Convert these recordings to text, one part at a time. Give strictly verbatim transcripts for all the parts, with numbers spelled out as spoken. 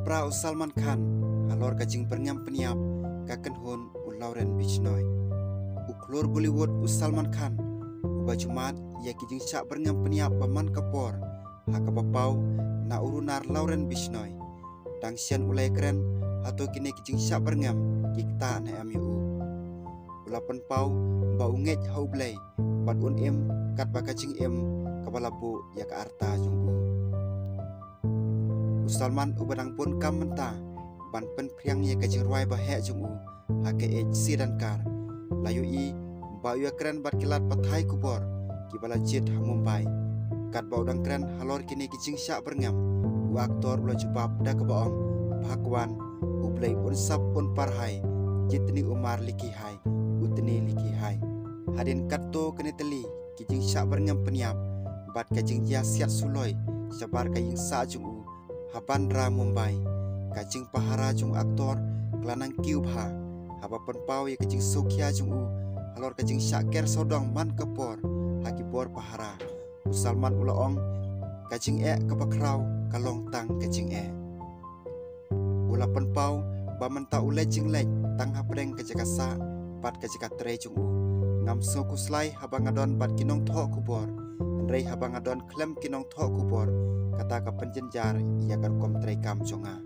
khatphra u Salman Khan, halor ka jingbyrngem pynïap ka kynhun u Lauren Bishnoi. U khlur Bollywood u Salman Khan, uba ju mad ïa ki jingshah byrngem pynïap ba man ka por, ha kaba paw na u runar Lauren Bishnoi. Dang shen u la ïakren hato kine ki jingshah byrngem ki ktah ne em ïa u. U la pynpaw ba u ngeit ha U Blei bad un im katba ka jingim kaba la buh ïa ka arta jong u. U Salman uba dang bun kam mynta ban pynphriang ïa ka jingrwai ba heh jong u ha ka age Sidankar, la ïohi ba u ïakren bad ki lad pathai khubor kiba la jied ha Mumbai. Katba u dang kren halor kine ki jingshah byrngem, u actor u la jubab da kaba ong, Bhagwan, U Blei un sap un pyrhai, jitni umar likhi hai, utni likhi hai. Hadien katto katne tylli ki jingshah byrngem pynïap bad ka jingïasiat suloi shabar ka ïing sah jong u ha Bandra Mumbai, ka jingpahara jong u actor ka la nang kiew bha, haba pynpaw ïa ka jingsngewkhia jong u halor ka jingshah ker sawdong man ka por ha ki bor pahara. U Salman u la ong, ka jingeh kaba khraw ka long tang ka jingeh. U la pynpaw ba mynta u leit jingleit tang hapdeng ka jaka sah bad ka jaka trei jong u. Ngam sngewkhuslai haba nga don bad ki nongthoh khubor, hynrei haba nga don khlem ki nongthoh khubor, kata ka pynjynjar ïa ka rukom treikam jong nga.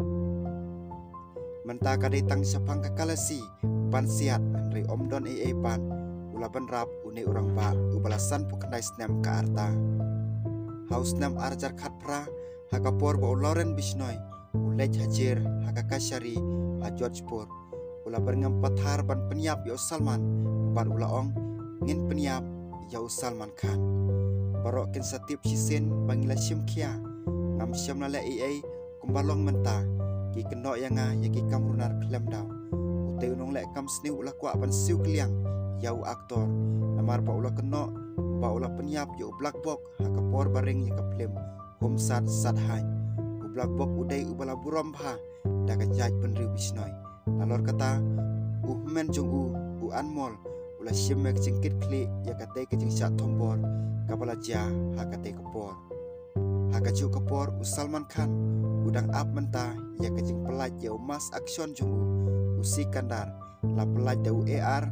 Mynta ka dei tang shaphang ka kalasi ban siat, hynrei ym don ei ei pat, u la bynrap une u rangbah uba la sanphew khyndai snem ka arta. Ha u snem ar hajar khatphra, ha ka por ba u Lauren Bishnoi u leit hajir ha ka kachari ha Jodhpur, u la byrngem pathar ban pynïap ïa u Salman bad u la ong, ngin pynïap ïa u Salman Khan. Baroh kin sa tip shisien ba ngi la shim khia. Ngam shym la leh ei ei kumba long mynta, ki kynnoh ïa nga ïa ki kam runar khlem daw. Utei u nongleh kam sniew u la kwah ban siew kylliang ïa u actor, namar ba u la kynnoh ba u la pynïap ïa u Black Buck ha ka por ba ring ïa ka phlim Hum Saath Saath Hain. U Black Buck u dei uba la burom bha da ka jaitbynriew Bishnoi. Nalor kata, u hynmen jong u, u Anmol, u la shim ïa ka jingkitkhlieh ïa katei ka jingshah thombor kaba la jia ha katei ka por. Ha kajuh ka por u Salman Khan u dang ap mynta ïa ka jingpyllait ïa u mass action jong u, u Sikandar, la pyllait da u A R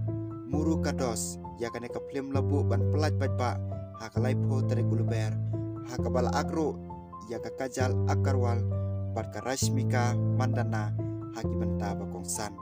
Murugadoss. Ïa kane ka phlim la buh ban pyllait paidbah ha ka laiphew tarik u Lber, ha kaba la ak ruh ïa ka Kajal Aggarwal bad ka Rashmika Mandanna ha ki bynta ba kongsan.